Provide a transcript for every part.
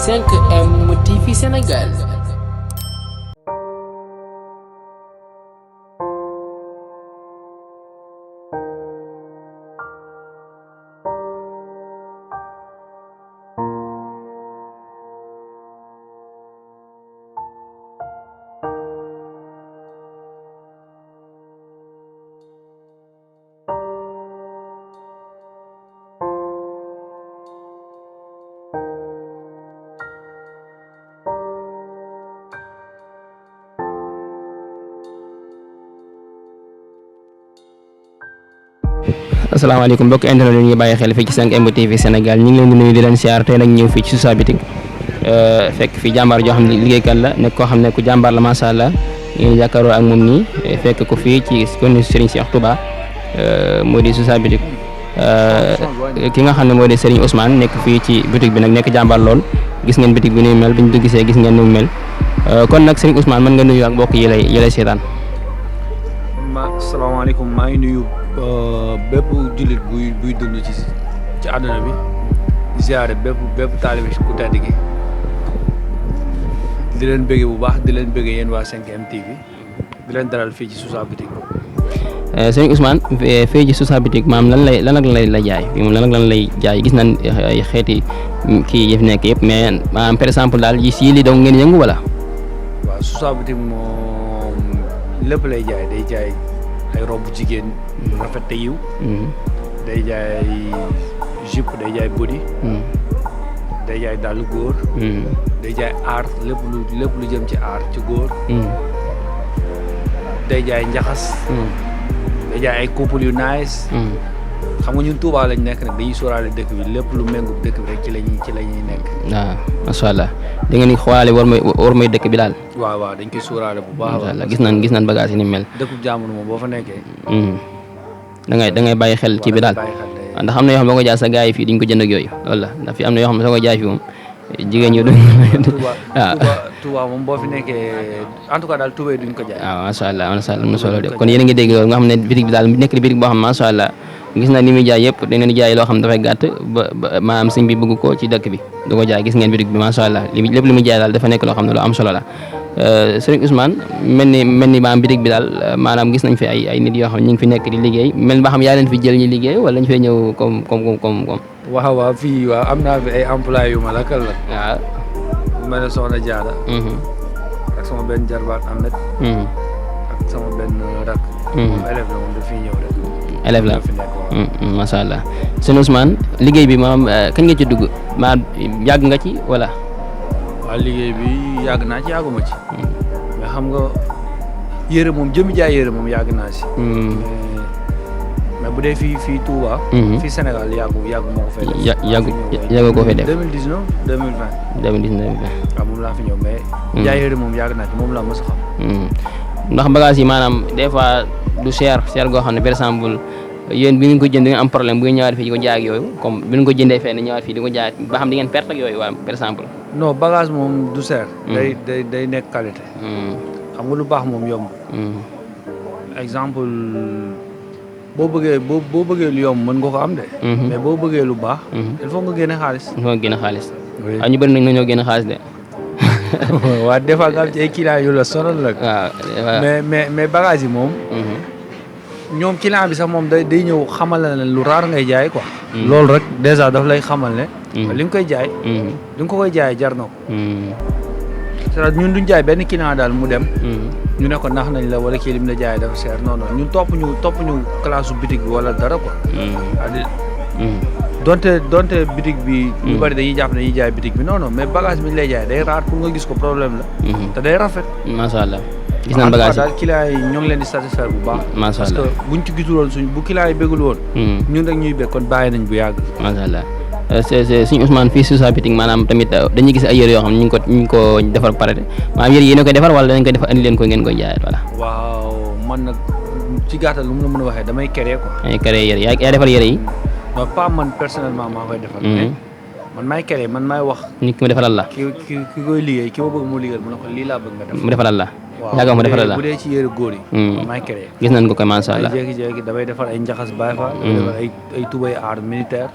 5M TV Sénégal. asalaamaaleykum mbokk internet yi ñuy bàyyi xel fii ci 5M TV Sénégal ñu ngi leen di nuyu di leen siyaar tey nag ñëw fii ci Sousa Boutique fekk fi jàmbaar joo xam ne liggéeykat la nekk koo xam ne ku jàmbaar la macha allah ngeen jàkkaaroo ak moom nii fekk ko fii ci kon Serigne Cheikh Touba moo di Sousa Boutique ki nga xam ne moo di Serigne Ousmane nekk fii ci boutique bi nag nekk jàmbaar lool gis ngeen boutique bi ni mu mel bi ñu ko gisee gis ngeen ni mu mel kon nag Serigne Ousmane mën nga nuyu ak mbokk yi lay seetaan. Asalaamaaleykum maa ngi nuyu bépp jullit buy dund ci àdduna bi di ziare bépp taalibe ku tedd gi di leen bëggee bu baax di leen bëggee yéen waa 5M TV di leen dalal fii ci Sousa Boutique. Serigne Ousmane fii ci Sousa Boutique maam lan lay jaay fii moom lan lay jaay gis nañ ay xeeti kii yi fi nekk yëpp mais maanaam par exemple daal yi si lii dong ngeen yëngu wala. waaw Sousa Boutique moom lépp lay jaay day jaay ay robu jigéen rafet te yiw day jaay jupe day jaay body day jaay dàll góor day jaay aar lépp lu jëm ci aar ci góor day jaay njaxas day jaay ay couple yu nice xam nga ñun Touba lañ nekk nag dañuy sóoraale dëkk bi lépp lu méngu dëkk bi rek ci la ñuy nekk. waaw macha allah da ngeen di xoolaale war may dëkk bi daal. waaw dañ koy sóoraale bu baax. macha allah gis nañ bagage yi ni mel. dëkku jàmbur moom boo fa nekkee. da ngay bàyyi xel ci bi daal ndax am na yoo xam ne boo ko jaay sa gars yi fii duñ ko jënd ak yooyu loolu la ndax fi am na yoo xam ne soo ko jaay fii moom jigéen ñi duñ. Touba moom boo fi nekkee en tout cas daal Touba duñ ko jaay. waaw macha allah am na solo de kon yéen a ngi dégg loolu nga xam ne bitig bi daal nekk na bitig boo xam ne macha allah gis na ni muy jaay yëpp dañ leen di jaay loo xam ne dafay gàtt ba maanaam sëñ bi bëgg ko ci dëkk bi du ko jaay gis ngeen bitig bi macha allah lépp li muy jaay daal dafa nekk loo xam ne lu am solo la Serigne Ousmane mel ni maanaam bitig bi daal maanaam gis nañ fi ay nit yoo xam ne ñu ngi fi nekk di liggéey mel ba xam yaa leen fi jël ñu liggéey wala ñu fay ñëw comme waaw fii waaw am naa fi ay employé yu ma lakkal la waaw mel ne Soxna Diarra ak sama benn jarbaat Ahmed ak sama benn rak moom élève la moom daf fiy ñëw rek élève la macha allah sëñ Ousmane liggéey bi maanaam kañ nga ci dugg yàgg nga ci wala. waaw liggéey bi yàgg naa ci yàgguma ci mais xam nga yére moom jëmi jaay yére moom yàgg naa si mais bu dee fii Touba fii Sénégal yàggu moo ko fay def yàggu ko fay def 2019 2020 waaw moom laa fi ñëw mais jaay yére moom yàgg naa ci moom laa mos a xam ndax bagage yi maanaam des fois du cher goo xam ne par exemple yéen bi ngeen ko jënd di ngeen am problème bu ngeen ñëwaat fii di ko jaay ak yooyu comme bi ngeen ko jëndee fenn ñëwaat fii di ko jaay ba xam di ngeen perte ak yooyu waaw par exemple. non bagage moom du cher. day nekk qualité. xam nga lu baax moom yomb. exemple boo bëggee lu yomb mën nga ko am de. mais boo bëggee lu baax. il faut nga génne xaalis. ñu bëri nañ ñoo génne xaalis de. waaw des fois nga am ci ay clients yu la sonal nag. waaw mais bagage yi moom. ñoom client bi sax moom day ñëw xamal la ne lu raar ngay jaay quoi. loolu rek déjà daf lay xamal ne. li nga koy jaay. li nga ko koy jaay jar na ko. c'est-à-dire ñun duñ jaay benn client daal mu dem. ñu ne ko nax nañ la wala kii lim la jaay dafa cher non non ñun topp ñu classe boutique bi wala dara quoi. donte boutique bi. ñu bari dañuy jàpp ne dañuy jaay boutique bi non non mais bagage bi ñu lay jaay day raar pour nga gis ko problème la. te day rafet. macha allah. gis nañ bagage yi daal client yi ñoo ngi leen di satisfaire bu baax. macha allah parce que buñ ci gisul woon bu client yi bëggul woon. ñun rek ñuy bëgg kon bàyyi nañ bu yàgg. macha allah suñu Ousmane fii Sousa Boutique maanaam tamit dañuy gis ay yére yoo xam ne ñu ngi ko defar pare de maanaam yére yi yéen a koy defar wala dañ koy defar andi leen ko ngeen koy jaayaat voilà. waaw man nag ci gàttal lu mu la mën a waxee damay créer quoi. damay créer yére yaa defar yére yi. non pas man personnellement maa koy defar. mais man maay créer man maay wax. nit ki mu defaral la. ki koy liggéey ki ma bëgg mu liggéeyal mu ne ko lii laa bëgg nga def. mu defaral la. waaw bu dee ci yére góor yi. maay créer. gis nañ ko koy macha allah. jékki-jékki damay defar ay njaxas baay fa. damay defar ay tubay aar militaire.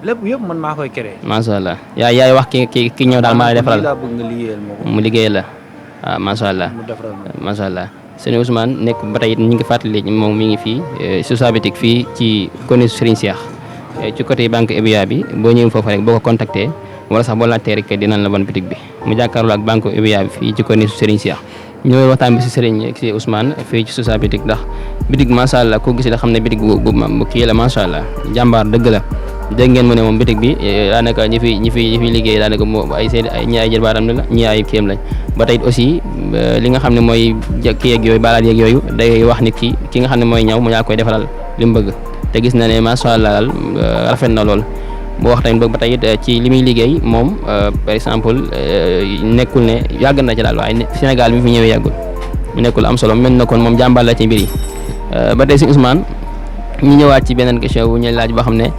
lépp yëpp man maa koy créé. macha allah yaay wax ki ñëw daal maa lay defaral. laa bëgg nga liggéeyal ma ko. mu liggéeyal la waaw macha allah. mu defaral ma ko. macha allah sëñ Ousmane nekk ba tey ñu ngi fàttali moom mi ngi fii Sousa Boutique fii ci corniche Serigne Cheikh ci côté banque EBA bi boo ñëwee foofu rek boo ko contacté wala sax boo laajtee rek dinañ la wan boutique bi mu jàkkaarloo ak banque EBA bi fii ci corniche Serigne Cheikh. ñooy waxtaan bi si Serigne si Ousmane fii ci Sousa Boutique ndax boutique macha allah ko gis da xam ne boutique bu kii la macha allah jàmbaar dëgg la dégg ngeen mu ne moom boutique bi daanaka ñi fi liggéey daanaka ay seen ñi ay jërbaatam la ñi ay kéem lañ ba tey aussi li nga xam ne mooy kii yeeg yooyu balaat yeeg yooyu day wax nit ki nga xam ne mooy ñaw mu yaa koy defaral li mu bëgg te gis na ne macha allah daal rafet na lool. boo wax tamit ba tey ci li muy liggéey moom par exemple nekkul ne yàgg na ci daal waaye Sénégal bi fi ñëwee yàggul mu nekkul am solo mel na kon moom jàmbaar la ci mbir yi ba tey si Ousmane ñu ñëwaat ci beneen question bu ñu laaj boo xam ne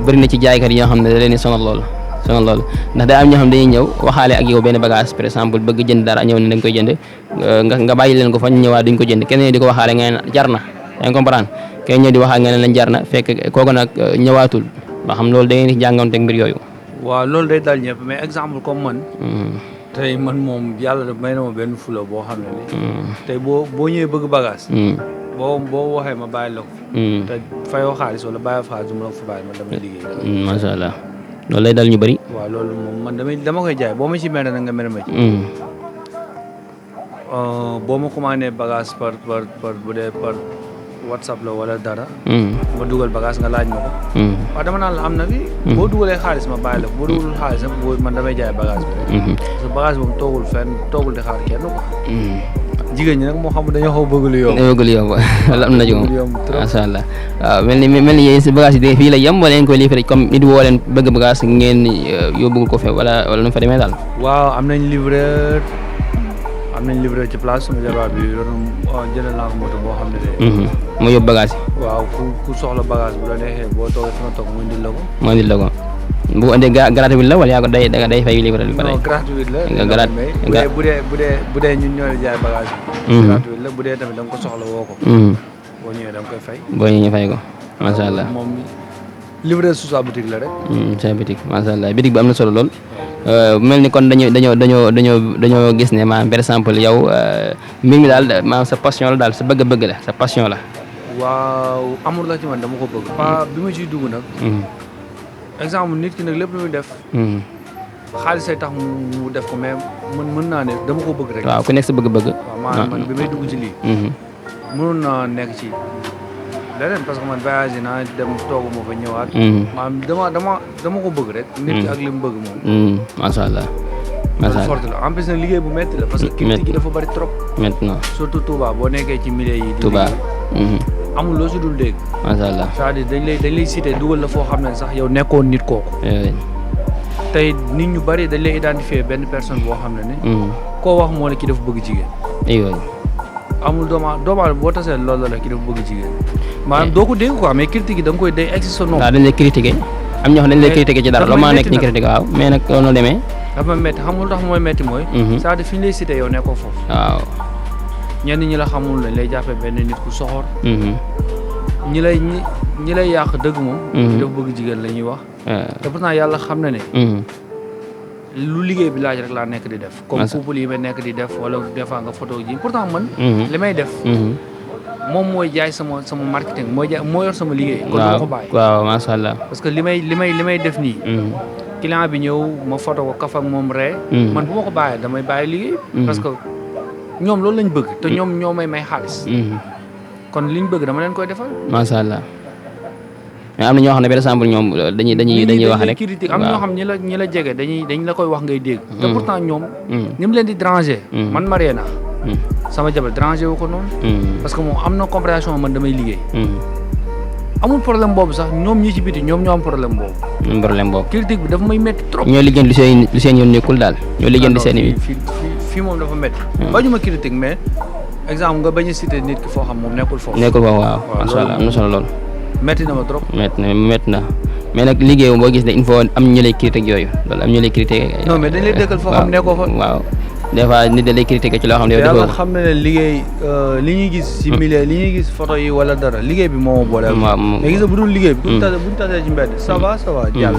bëri na ci jaaykat yi nga xam ne da leen di sonal lool ndax day am ñoo xam ne dañuy ñëw waxaale ak yow benn bagage par exemple bëgg jënd dara ñëw ne dañ koy jënd nga bàyyi leen ko fa ñu ñëwaat duñ ko jënd keneen di ko waxaale nga ne jar na yaa ngi comprendre kenn ñëw di waxaale nga ne leen jar na fekk kooku nag ñëwaatul ba xam loolu da ngeen di jànganteeg mbir yooyu. waaw loolu day dal ñëpp mais exemple comme man. tey man moom yàlla daf may na ma benn fula boo xam ne ni. tey boo ñëwee bëgg bagage. boo waxee ma bàyyi la ko. te fayoo xaalis wala bàyyi xaalis du ma la ko fa bàyyi man damay liggéey. macha allah loolu lay dal ñu bëri. waaw loolu moom man dama koy jaay boo ma ci mel nag nga mel ma ci. boo ma commandé bagage par bu dee par WhatsApp la wala dara. ma dugal bagage nga laaj ma ko. waaw dama naan la am na fi. boo dugalee xaalis ma bàyyi la ko boo dugalul xaalis nag man damay jaay bagage bi. parce que bagage boobu toogul di xaar kenn ko. jigéen ñi nag moo xam dañoo xaw bëgg lu yomb. bëgg lu yomb wala am na ci moom macha allah waaw mel ni yéen si bagage yi fii la yem wala ngeen koy livré comme nit woo leen bëgg bagage ngeen yóbbugul ko fe wala nu fa demee daal. waaw am nañ livreur ci place sama jabar bi jëndal naa ko moto boo xam ne de. mu yóbbu bagage yi. waaw ku soxla bagage bu la neexee boo toogee fi nga toog mu indil la ko. mu indil la ko bu ko indee gratuit la wala yaa ko day fay livre bi. non gratuit la. bu dee ñun ñoo la jaay bagage bi. gratuit la bu dee tamit da nga ko soxla woo ko. boo ñëwee da nga koy fay. boo ñëwee fay ko macha allah. moom livreur Sousa Boutique la rek. Sousa Boutique macha allah boutique bi am na solo lool. mel ni kon dañoo gis ne maanaam par exemple yow mbir mi daal maanaam sa passion la daal sa bëgg-bëgg la sa passion la. waaw amul la ci man dama ko bëgg. pas bi ma ciy dugg nag. exemple nit ki nag lépp lu muy def. xaalis say tax mu def ko mais mën naa ne dama ko bëgg rek. waaw ku nekk sa bëgg-bëgg. waaw man bi may dugg ci lii. mënoon naa nekk ci leneen parce que man voyagé naa dem toogu ma fa ñëwaat. maanaam dama ko bëgg rek. nit ki ak li mu bëgg moom. macha allah. macha allah forte la en plus nag liggéey bu métti la. parce que critique gi dafa bari trop. maintenant surtout Touba boo nekkee ci milieu yi. Touba. amul loo si dul dégg. macha allah c'est-à-dire dañ lay cité dugal la foo xam ne sax yow nekkoon nit kooku. tey nit ñu bari dañ lay identifier benn personne boo xam ne ne. koo wax moo ne ki dafa bëgg jigéen. amul doomu boo tasee loolu la ki dafa bëgg jigéen. maanaam doo ko dégg quoi mais critique yi da nga koy day egg si sa nopp. waaw dañ lay critiquer am ñoo xam dañ lay critiquer ci dara loo maa nekk ñu critiquer waaw mais nag loolu demee. dafa métti xam nga lu tax mooy métti mooy. c'est-à-dire fi ñu lay cité yow nekkoo foofu. waaw. ñenn ñi la xamul lañ lay jàppee benn nit ku soxor. ñi lay yàq dëgg moom. dafa bëgg jigéen la ñuy wax. te pourtant yàlla xam na ne. lu liggéey bi laaj rek laa nekk di def. comme couple yi may nekk di def wala des fois nga photo ji pourtant man. li may def. moom mooy jaay sama marketing moo yor sama liggéey. kon dama ko bàyyi. waaw macha allah. parce que li may def nii. client bi ñëw ma photo ko kaf ak moom ree. man bu ma ko bàyyee damay bàyyi liggéey. parce que ñoom loolu lañ bëgg te ñoom ñoo may xaalis. kon liñ bëgg dama leen koy defal. macha allah. mais am na ñoo xam ne par exemple ñoom dañuy wax rek. am ñoo xam ñi la jege dañ la koy wax ngay dégg. te pourtant ñoom. ni mu leen di déranger. man maree naa. sama jabar déranger wu ko noonu. parce que moom am na compréhension man damay liggéey. amul problème boobu sax ñoom ñi ci biti ñoom ñoo am problème boobu. problème boobu. critique bi dafa may métti trop. ñoo liggéey lu seen yoon nekkul daal. ñoo liggéey seen i. fii moom dafa métti. bañu ma critique mais exemple nga bañ a cité nit ki foo xam moom nekkul foofu. nekkul foofu waaw. macha allah am na solo lool. métti na ma trop. métti na mais nag liggéey boo gis ne il faut am ñu lay critique yooyu loolu am ñu lay critique. non mais dañ lay dëkkal foo xam nekkoo fa. waaw des fois nit da lay critiquer ci loo xam ne yow yàlla defoo xam na ne liggéey li ñuy gis si milieu li ñuy gis photo yi wala dara liggéey bi moo ma boole mais gis nga bu dul liggéey bi buñu tasee ci mbedd ça va jàll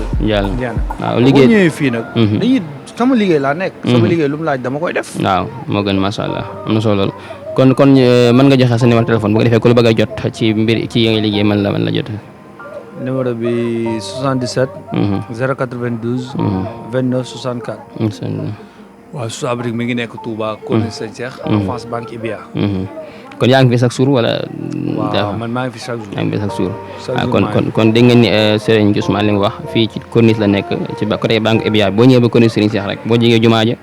waaw liggéey bu ñëwee fii nag dañuy sama liggéey laa nekk sama liggéey lu mu laaj dama koy def waaw moo gën masha Allah am na solo lool kon mën nga joxe sa numéro téléphone bu ko defee ku la bëgg a jot ci mbir ci yi ngay liggéey mën la jot numéro bi 77 092 29 64 waaw Sousabrique mi ngi nekk Touba Corniche Sëñ Cheikh en face banque IBA kon yaa ngi fi chaque jour wala waaw man maa ngi fi chaque jour yaa ngi fi chaque jour kon dégg ngeen ni Serigne Ousmane li mu wax fii ci Corniche la nekk ci côté banque IBA boo ñëwee ba Corniche Serigne Cheikh rek boo jógee jumaa ja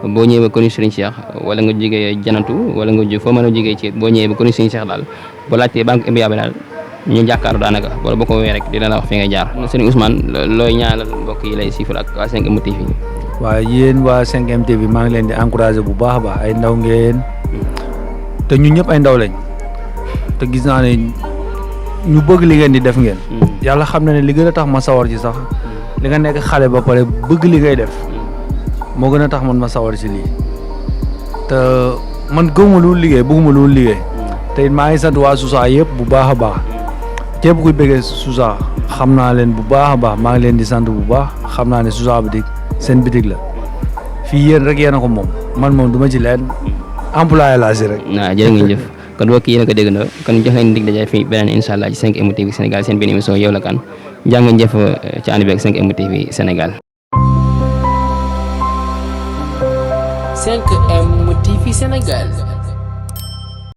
boo ñëwee ba Corniche Serigne Cheikh wala nga jógee janatu wala nga jóg foo mën a jógee ci boo ñëwee ba Corniche Serigne Cheikh daal boo laajtee banque IBA bi daal ñu jàkkaarloo daanaka wala boo ko woowee rek dina la wax fi ngay jaar Serigne Ousmane looy ñaanal mbokk yi lay siifal ak waa 5M TV. waaw yéen waa 5M TV maa ngi leen di encouragé bu baax a baax ay ndaw ngeen te ñun ñëpp ay ndaw lañ te gis naa ne ñu bëgg li ngeen di def ngeen. yàlla xam na ne li gën a tax ma sawar ci sax li nga nekk xale ba pare bëgg li ngay def moo gën a tax man ma sawar ci lii te man gëmuma lu liggéey bëgguma lu liggéey te it maa ngi sant waa Sousa yëpp bu baax a baax képp kuy bëggee Sousa xam naa leen bu baax a baax maa ngi leen di sant bu baax xam naa ne Sousa bitik seen bitik la fii yéen rek yéen a ko moom man moom du ma ci leen employé laa si rek. waaw jërë ngeen jëf kon mbokk yi yéen a ko déggandoo kon jox leen dig daje fii beneen incha allah ci 5M TV Sénégal seen benn émission yow la kan jaa ngeen jëf ci ànd bi ak 5M TV Sénégal. 5M TV Sénégal.